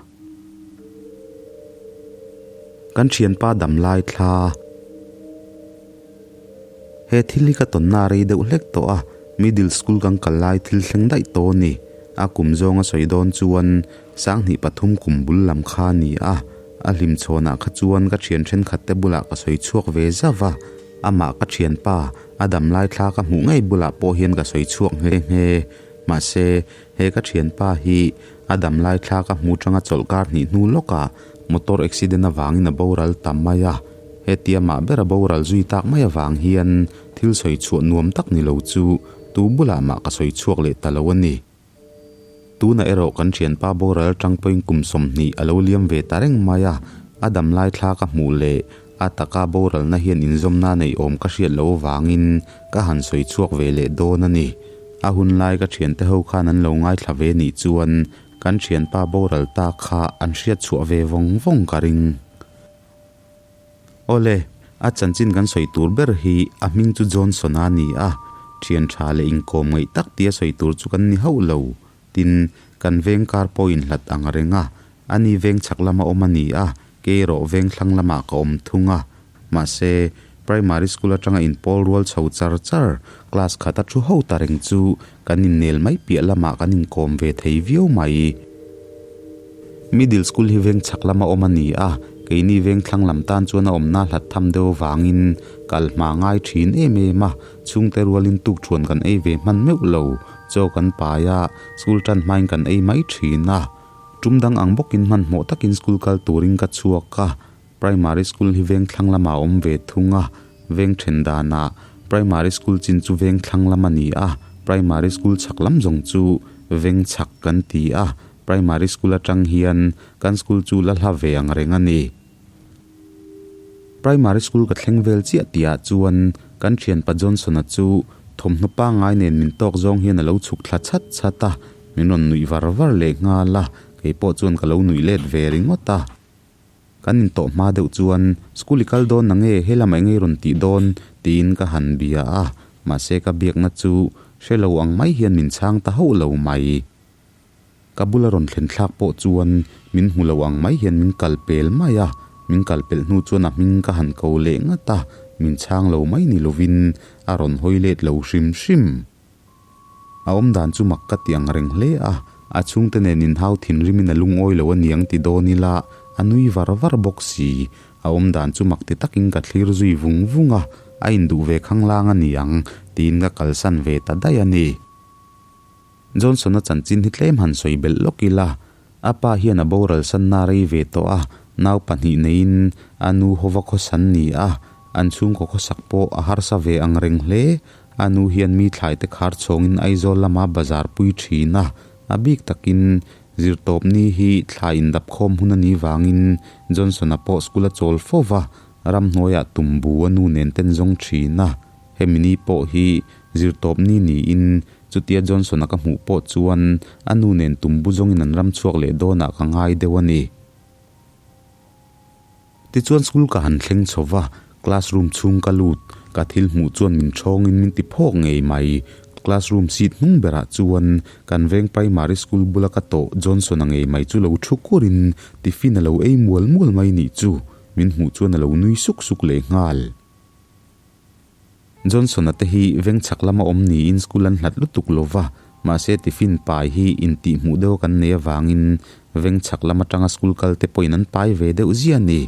Kan thianpa dam lai thla He thil hi ka tawnna rei deuh hlek tawh a, middle school kan kal lai thil thleng daih tawh a ni. A kum zawnga sawi dawn chuan sanghnih pathum kum bul lam kha a ni a, a hlimchhawnah kha chuan ka thian thenkhat te bulah ka sawi chhuak ve zauh a. Amah ka thianpa, a damlai thla ka hmuh ngei bulah pawh hian ka sawi chhuak nghe nghe. Mahse, he ka thianpa hi a damlai thla ka hmu tanga chawlhkar hnih hnu lawkah motor accident avangin a boral ta mai a. Hetia mah ber a boral zui tak mai avang hian thil sawi chhuah nuam tak ni lo chu tu bulah mah ka sawi chhuak leh ta lo a ni. Tunah erawh kan thianpa boral atang pawhin kum 20 a lo liam ve ta reng mai a, a damlai thla ka hmuh leh a taka boralna hian inzawmna neih awm ka hriat loh avangin ka han sawi chhuak ve leh dawn a ni. A hun lai ka thiante ho khan an lo ngaithla ve nih chuan kan thianpa boral ta kha an hriat chhuah ve vawng vawng ka ring. Awle, a chanchin kan sawi tur ber hi a hming chu Johnson-a a ni a, thian tha leh inkawm ngaih tak tia sawi tur chu kan ni hauh lo. Tin, kan veng kar pawh inhlat ang reng a, ani veng chhak lama awm a ni a, kei erawh veng thlang lamah ka awm thung a. Mahse, primary school atanga inpawl rual chho char char, class khata thu ho ta reng chu kan innel mai piah lamah kan inkawm ve thei viau mai. Middle school hi veng chhak lama awm a ni a, keini veng thlang lam tan chuan a awmna hlat tham deuh avangin kal hma ngai thin em em a, chhungte rualin tuk thuan kan ei ve hman meuh lo, chaw kan pai a, school tan hmain kan ei mai thin a. Tum dang ang bawkin hmanhmawh takin school kal turin ka chhuak a, Primary school hi veng thlang lamah a awm ve thung a, veng then danah primary school chin chu veng thlang lam a ni a, primary school chhak lam zawng chu veng chhak kan ti a, primary school atang hian kan school chu la hla ve ang reng a ni. Primary school ka thleng vel chiah tihah chuan kan thianpa Johnson-a chu thawmhnaw pangngai nen min tawk zawng hian a lo chhuk thla chhat chhat a, min rawn nuih var var leh nghal a, kei pawh chuan ka lo nuih let ve ringawt a. Kan intawh hma deuh chuan, School i kal dawn na nge, he lamah eng ei rawn tih dawn? tiin ka han bia a, mahse ka biakna chu hre lo ang mai hian min chhang ta hauh lo mai. Ka bula rawn thlen thlak pawh chuan min hmu lo ang mai hian min kal pel mai a, min kal pelh hnu chuan a hming ka han ko leh ngat a, min chhang lo mai ni lovin a rawn hawi let lo hrim hrim. A awm dan chu mak ka ti ang reng hle a, a chhungte nen inhau thinrimin a lungawi lo a niang ti dawn ila, a nui var var bawk si. A awm dan chu mak ti takin ka thlir zui vung vung a, a induh ve khanglang a niang tiin ka kalsan ve ta daih a ni. Johnson-a chanchin hi tlem han sawi belh lawk ila, a pa hian a boral sanna rei ve tawh a, nau pahnih neiin a nu hova khawsan ni a, an chhungkaw khawsak pawh a harsa ve ang reng hle. A nu hian mi thlai te khar chhawngin Aizawl lama bazar pui thin a, a bik takin zirtawpni hi thla indap khawm hun a nih vangin Johnson-a pawh school a chawl fo va, ramhnuaiah tumbu a nu nen ten zawng thin a. Hemi ni pawh hi zirtawpni niin chutia Johnson-a ka hmuh pawh chuan a nu nen tumbu zawngin an ram chhuak leh dawnah ka ngai deuh a ni. Tichuan school ka han thleng chho va, classroom chhung ka lut, ka thil hmuh chuan min thawngin min ti phawk ngei mai. Classroom seat hnung berah chuan kan veng primary school bula ka tawh Johnson-a ngei mai chu lo thu kurin tiffin a lo ei mual mual mai nih chu min hmuh chuan a lo nui suk suk leh nghal. Johnson-a te hi veng chhak lama awm niin school an hlat lutuk lo va, mahse tiffin pai hi intihhmuh deuh kan nei avangin veng chhak lam atanga school kal te pawhin an pai ve deuh zia a ni.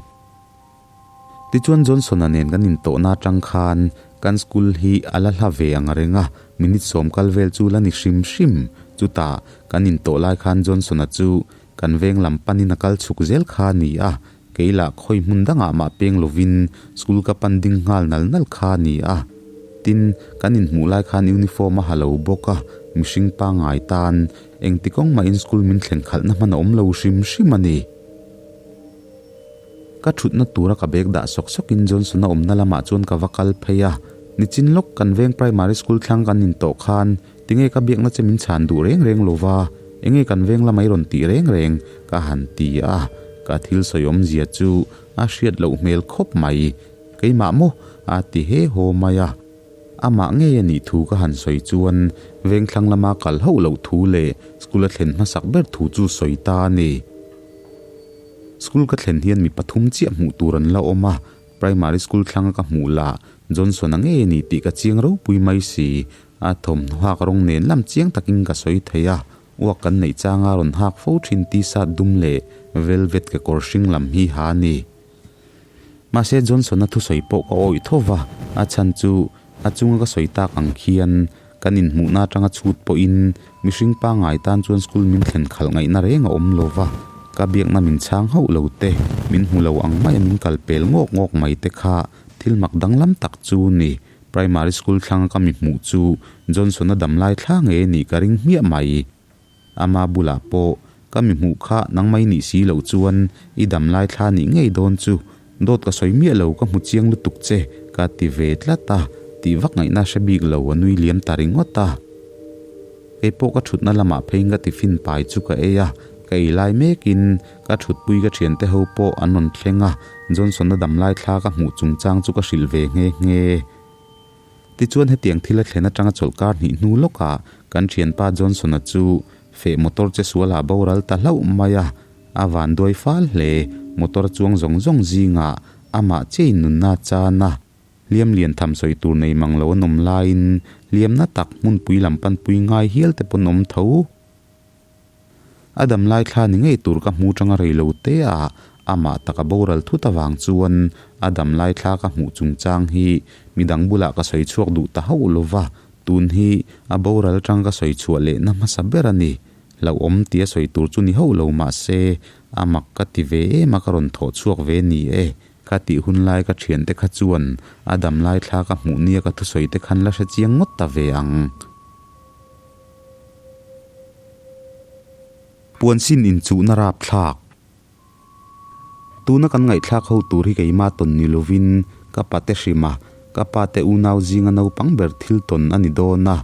Tichuan Johnson-a nen kan intawhna atang khan kan school hi a la hla ve ang reng a, minute sawm kal vel chu la ni hrim hrim. Chutah kan intawh lai khan Johnson-a chu kan veng lam panin a kal chhuk zel kha a ni a, Kei lah khawi hmun dangah mah peng lovin school ka pan ding nghal nal nal kha a ni a. Tin, kan inhmuh lai khan uniform a ha lo bawk a, mihring pangngai tan engti kawng mahin school min thlen khalhna hman a awm lo hrim hrim a ni. Ka thutna tura ka bag dah sawk sawkin Johnson-a awmna lamah chuan ka va kal phei a, nichin lawk kan veng primary school thlang kan intawh khan Tinge ka biakna che min chhan duh reng reng lo va, enge kan veng lamai rawn tih reng reng ka han ti a, ka thil sawi awmzia chu a hriat loh hmel khawp mai. Keimah maw? a ti he haw mai a. Amah ngei a nih thu ka han sawi chuan vengthlang lama kal hauh loh thu leh school a thlen hmasak ber thu chu sawi ta a ni. School ka thlen hian mi pathum chiah hmuh tur an la awm a, Primary school thlanga ka hmuh lah Johnson-a ngei a ni tih ka chiang ropui mai si. A thawmhnaw hak rawng nen lam chiang takin ka sawi thei a, uak kan neih changa rawn hak fo thin t-shirt dum leh velvet kekawr hring lam hi ha a ni. Mahse Johnson-a thusawi pawh ka awih tho va, a chhan chu a chunga ka sawi tak ang khian kan inhmuhna atanga chhut pawhin mihring pangngai tan chuan school min thlen khalh ngaihna reng a awm lo va, ka biakna min chhang hauh lo te, min hmu lo ang maia min kal pel ngawk ngawk mai te kha thil mak danglam tak chu ni. Primary school thlanga ka mi hmuh chu Johnson-a dam lai thla ngei a nih ka ring hmiah mai. Ama bulah pawh ka mi hmuh kha nangmah i nih si loh chuan i dam lai thla nih ngei dawn chu dawt ka sawi miah lo ka hmu chiang lutuk che ka ti ve tlat a, tih vak ngaihna hre bik lo a nui liam ta ringawt a. Kei pawh ka thutna lamah pheiin ka tiffin pai chu ka ei a, ka ei lai mekin ka thutpui ka thiante ho pawh an rawn thleng a, Johnson-a damlai thla ka hmuh chungchang chu ka hrilh ve nghe nghe. Tichuan hetiang thil a thlen atanga chawlhkar hnih hnu lawkah kan thianpa Johnson-a chu feh motor che sualah boral ta hlauh mai a, a vanduai fal hle, motor a chuang zawng zawng zingah amah chiahin nunna a chan a. Hliam lian tham sawi tur nei mang lo an awm laiin hliamna tak hmunpui lam panpui ngai hial te pawn awm tho. A dam lai thla ni ngei tur ka hmu tanga rei lo te a, amah taka boral thut avang chuan a dam lai thla ka hmuh chungchang hi midang bulah ka sawi chhuak duh ta hauh lo va, tun hi a boral tang ka sawi chhuah lehna hmasa ber a ni. Hlauhawm tia sawi tur chu ni hauh lo mahse a mak ka ti ve em a ka rawn thawh chhuak ve ni e. Ka tih hun lai ka thiante kha chuan a dam lai thla ka hmuh nia ka thusawi te khan la hre chiang ngawt ta ve ang. Puansin inchuhna rapthlak. Tuna kan ngaihthlak ho tur hi keimah tawn ni lovin ka pate hrima ka pate unau zinga naupang ber thil tawn a ni dawn a.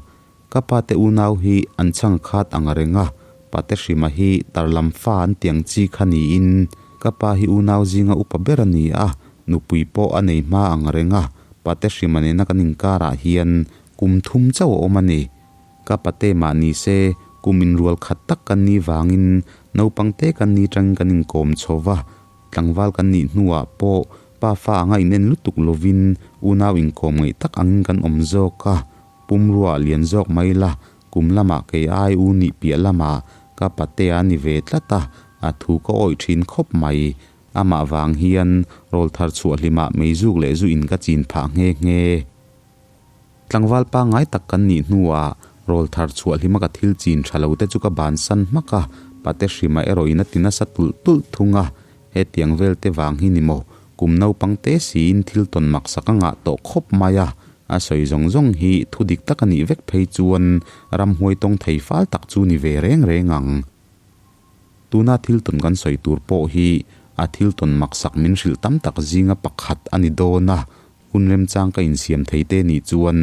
Ka pate unau hi an chhang khat ang reng a, pate hrima hi tarlam fa an tiang chi kha niin ka pa hi unau zinga upa ber a ni a, nupui pawh a nei hma ang reng a, pate hrima nena kan inkarah hian kum thum chauh a awm a ni. Ka pate mah ni se kum inrual khat tak kan nih vangin naupang te kan ni tangin kan inkawm chho va, Tlangval kan nih hnuah pawh pa fa anga inen lutuk lovin unau inkawm ngaih tak angin kan awm zawk a, pumruaah lian zawk mai la, kum lamah kei ai u nih piah lamah ka patea ni ve tlat a, a thu ka awih thin khawp mai. Amah vang hian rawl thar chhuah hlimah meizuk leh zu in ka chin phah nghe nghe. Tlangval pangngai tak kan nih hnuah rawl thar chhuah hlima ka thil chin tha lo te chu ka bansan hmak a, pate hrima erawhin a ti nasa tulh tulh thung a, hetiang vel te vang hi ni maw, kum naupang te siin thil tawn maksak a ngah tawh khawp mai a, a sawi zawng zawng hi thu dik tak a nih vek phei chuan ramhuai tawng thei fal tak chu ni ve reng reng ang. Tuna thil tawn kan sawi tur pawh hi a thil tawn maksak min hrilh tam tak zinga pakhat a ni dawn a, hun remchang ka insiam thei te nih chuan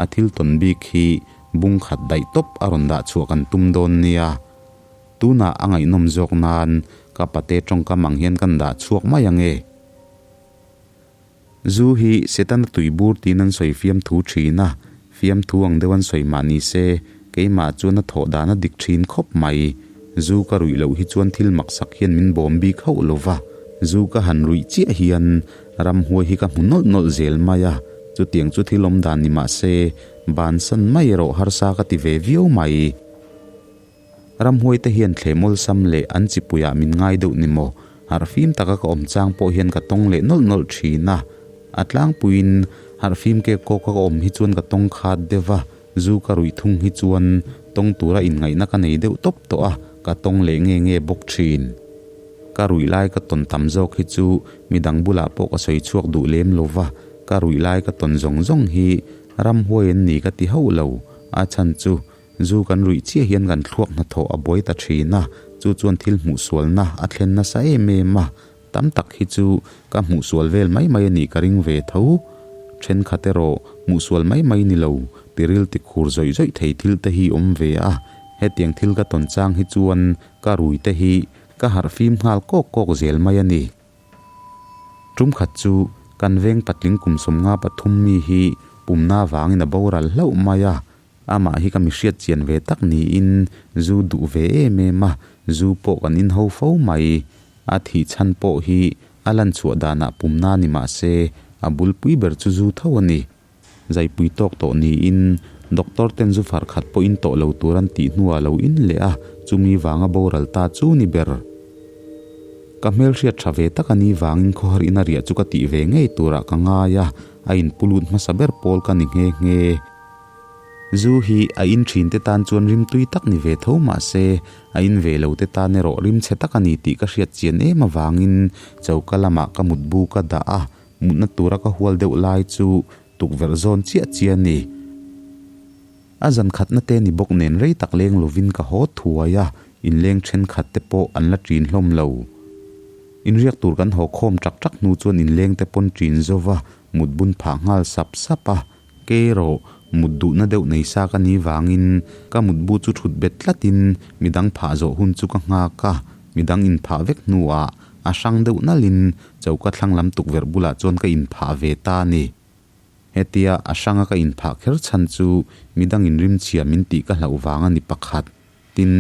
a thil tawn bik hi bung khat daih tawp a rawn dah chhuah kan tum dawn nia. Tunah a ngaihnawm zawk nan ka pate tawngkam ang hian kan dah chhuak mai ang e. Zu hi Setana tuibur tiin an sawi fiamthu thin a, fiamthu ang deuh an sawi mah ni se, keimah chuan a thawh dan a dik thin khawp mai. Zu ka ruih loh hi chuan thil maksak hian min bawm bik hauh lo va, zu ka han ruih chiah hian ramhuai hi ka hmu nawlh nawlh zel mai a. Chutiang chu thil awm dan ni mah se, bansan mai erawh harsa ka ti ve viau mai. Ramhuai te hian thlem awlsam leh an chipuiah min ngai deuh ni maw? Harhfim taka ka awm chang pawh hian ka tawng leh nawlh nawlh thin a. A tlangpuiin harhfim kek kawka ka awm hi chuan ka tawng khat deuh va, zu ka ruih thung hi chuan tawng tura inngaihna ka nei deuh tawp tawh a, ka tawng leh nge nge bawk thin. Ka ruih lai ka tawn tam zawk hi chu midang bulah pawh ka sawi chhuak duh lem lo va, ka ruih lai ka tawn zawng zawng hi ramhuai an ni ka ti hauh lo, a chhan chu Zu kan ruih chiah hian kan thluak hnathawh a buai ta thin a, chu chuan thil hmuhsualna a thlen nasa em em a, tam tak hi chu ka hmuhsual vel mai mai a nih ka ring ve tho. Thenkhat erawh hmuhsual mai mai ni lo, tiril tikhur zawih zawih thei thil te hi awm ve a, hetiang thil ka tawn chang hi chuan ka rui te hi ka harh fim nghal kawk kawk zel mai a ni. Tum khat chu kan veng patling kum 53 mi hi pumna vangin a boral hlauh mai a, Amah hi ka mi hriat chian ve tak niin zu duh ve em em a, zu pawh kan inho fo mai. A thih chhan pawh hi a lan chhuah danah pumna ni mah se, a bulpui ber chu zu tho a ni. Zaipui tawk tawh niin doctor ten zu far khat pawh in tawh lo tur an tih hnuah lo in leh a, chumi vanga boral ta chu ni ber. Ka hmelhriat tha ve tak a ni vangin khawhar ina riah chu ka tih ve ngei turah ka ngai a, a inpulut hmasa ber pawl ka ni nghe nghe. Zu hi a in thin te tan chuan rim tui tak ni ve tho mah se, a in ve lo te tan erawh rim chhe tak a ni tih ka hriat chian em avangin choka lamah ka mutbu ka dah a, mutna tura ka hual deuh lai chu tukverh zawn chiah chiah a ni. A zan khatna te ni bawk nen rei tak leng lovin ka haw thuai a, inleng thenkhat te pawh an la ṭin hlawm lo. Inriak tur kan haw khawm ṭak ṭak hnu chuan inleng te pawn ṭin zova mutbun phah nghal sap sap a, Kei erawh mut duhna deuh nei sa ka ni vangin ka mutbu chu thut bet tlatin midang phah zawh hun chu ka nghak a, midang inphah vek hnuah a hrang deuh nalhin choka thlang lam tukverh bulah chuan ka inphah ve ta a ni. Hetia a hranga ka inphah kher chhan chu midang inrimchhia min tih ka hlauh vang a ni pakhat. Tin,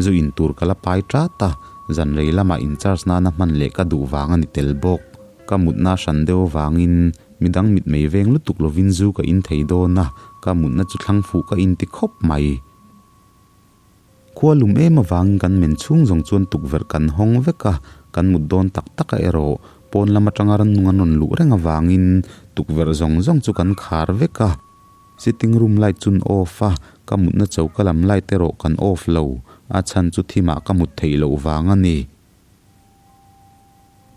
zu in tur ka la pai ṭat a, zan rei lamah in charge nana hman leh ka duh vang a ni tel bawk. Ka mutna hran deuh avangin midang mitmei veng lutuk lovin zu ka in thei dawn a, ka mutna chu thlang fuh ka inti khawp mai. Khua lum em avangin kan men chhung zawng chuan tukverh kan hawng vek a, kan mut dawn tak tak a erawh pawn lam atanga rannung an rawn luh reng avangin tukverh zawng zawng chu kan khar vek a. Sitting room light chun off a, ka mutna choka lam light erawh kan off lo, a chhan chu thimah ka mut theih loh vang a ni.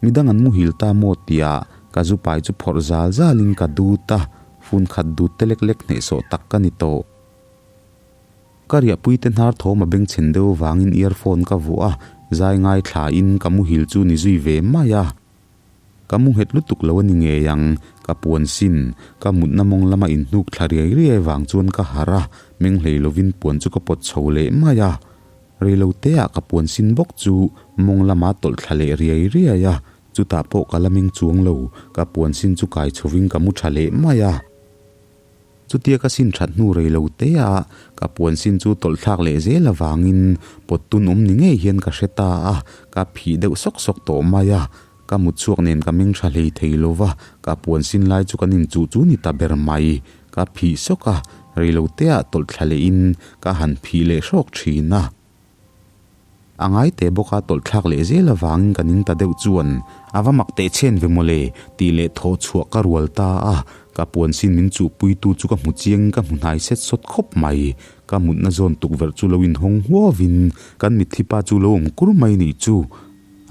Midang an muhil ta maw tia ka zu pai chu phawrh zal zalin ka dut a, phone khat dut te lek lek hnehsawh tak ka ni tawh. Ka riahpui te hnar thawm a bengchhen deuh vangin earphone ka vuah a, zai ngaithla in ka muhil chu ni zui ve mai a. Ka mu nghet lutuk lo a ni ngei ang, ka puan sin, ka mutna mawng lama inhnuk thla riai riai vang chuan ka harh a, meng hlei lovin puan chu ka pawt chho leh mai a. Reilo teah ka puan sin bawk chu mawng lama tawlh thla leh riai riai a, chutah pawh ka la meng chuang lo, ka puan sin chu kai chhovin ka mu tha leh mai a. Chutia ka sin that hnu rei lo te a, ka puan sin chu tawlh thlak leh zel avangin pawt tun awm ni ngei hian ka hre ta a, ka phih deuh sawk sawk tawh mai a, ka mut chhuak nen ka meng tha hlei thei lo va, ka puan sin lai chu kan inchuh chu ni ta ber mai, ka phih sawk a, rei lo te ah tawlh thla leh in ka han phih leh hrawk thin a. A ngai teh bawk a tawlh thlak leh zel avangin ka ning ta deuh chuan a va mak teh chhen ve mawle tih leh thawh chhuah ka rual ta a, ka puan sin min chuhpuitu chu ka hmu chiangin ka hmu hnai set sawt khawp mai. Ka mutna zawn tukverh chu lo inhawng huauin kan mitthi pa chu lo awm kur mai nih chu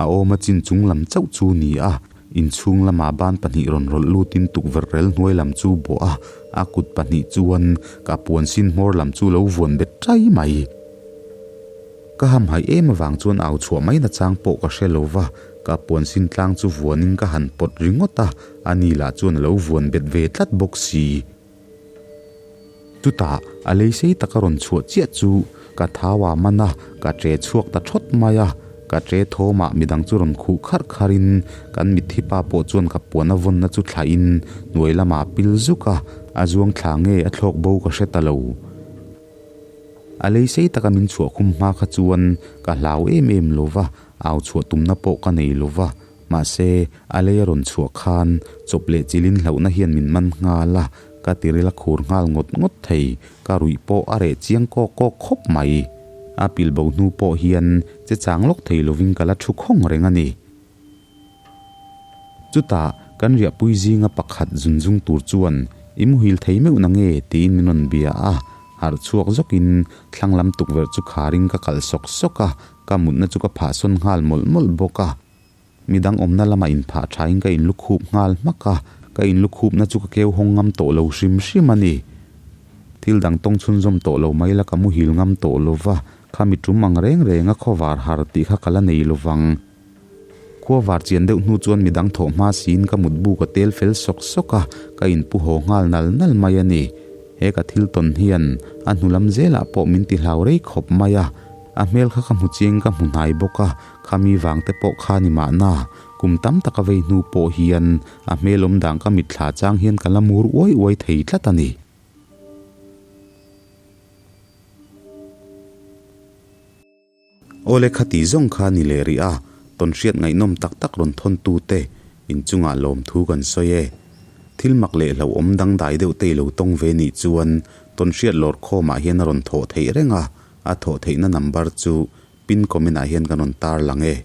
a awm a chin chung lam chauh chu ni a, inchhung lamah ban pahnih rawn rawlh lutin tukverh rel hnuai lam chu bawh a, a kut pahnih chuan ka puan sin hmawr lam chu lo vuan bet ṭai mai. Ka hamhaih em avang chuan au chhuah mai nachang pawh ka hre lo va, ka puan sin tlang chu vuanin ka han pawt ringawt a, ani lah chuan a lo vuan bet ve tlat bawk si. Chutah a lei sei taka rawn chhuah chiah chu ka thau a man a, ka ṭe chhuak ta ṭhawt mai a, ka ṭe thawmah midang chu rawn khuh kharh kharhin kan mitthi pa pawh chuan ka puan a vawnna chu thlahin hnuai lamah a pil zuk a, a zuang thla nge a thlawk bo ka hre ta lo. A lei sei taka min chhuah khum hma kha chuan ka hlau em em lo va, au chhuah tumna pawh ka nei lo va. Mahse, a lei a rawn chhuah khan chawp leh chilin hlauhna hian min man nghal a, ka tiril a khur nghal ngawt ngawt thei, ka ruih pawh a reh chiang kawk kawk khawp mai. A pilbo hnu pawh hian che chang lawk thei lovin ka la thu khawng reng a ni. Chutah, kan riahpui zinga pakhat zunzung tur chuan, I muhil thei meuh na nge? tiin min rawn bia a. Harh chhuak zawkin thlang lam tukverh chu kharin ka kalh sawk sawk a, ka mutna chu ka phahsawn nghal mawlh mawlh bawk a. Midang awmna lamah inphah thain ka inlukhup nghal hmak a, ka inlukhupna chu ka keu hawng ngam tawh lo hrim hrim a ni. Thil dang tawng chhunzawm tawh lo mai la ka muhil ngam tawh lo va, khami tum ang reng renga khawvar har tih kha ka la nei lo vang. Khua var chian deuh hnu chuan midang thawh hma siin ka mutbu ka tel fel sawk sawk a, ka inpu haw nghal nal nal mai a ni. He ka thil tawn hian a hnu lam zelah pawh min ti hlau rei khawp mai a, a hmel kha ka hmu chiang ka hmu hnai bawk a, khami vang te pawh kha ni mahna, kum tam taka vei hnu pawh hian a hmel awm dan ka mitthla chang hian ka la mur uai uai thei tlat a ni. Awle khati zawng kha ni leh rih a, tawnhriat ngaihnawm tak tak rawn thawn tute inchungah lawmthu kan sawi e. Thil mak leh hlauhawm dangdai deuh te i lo tawng ve nih chuan tawnhriat lawr khawmah hian a rawn thawh theih reng a, a thawh theihna number chu pin comment ah hian kan rawn tar lang e.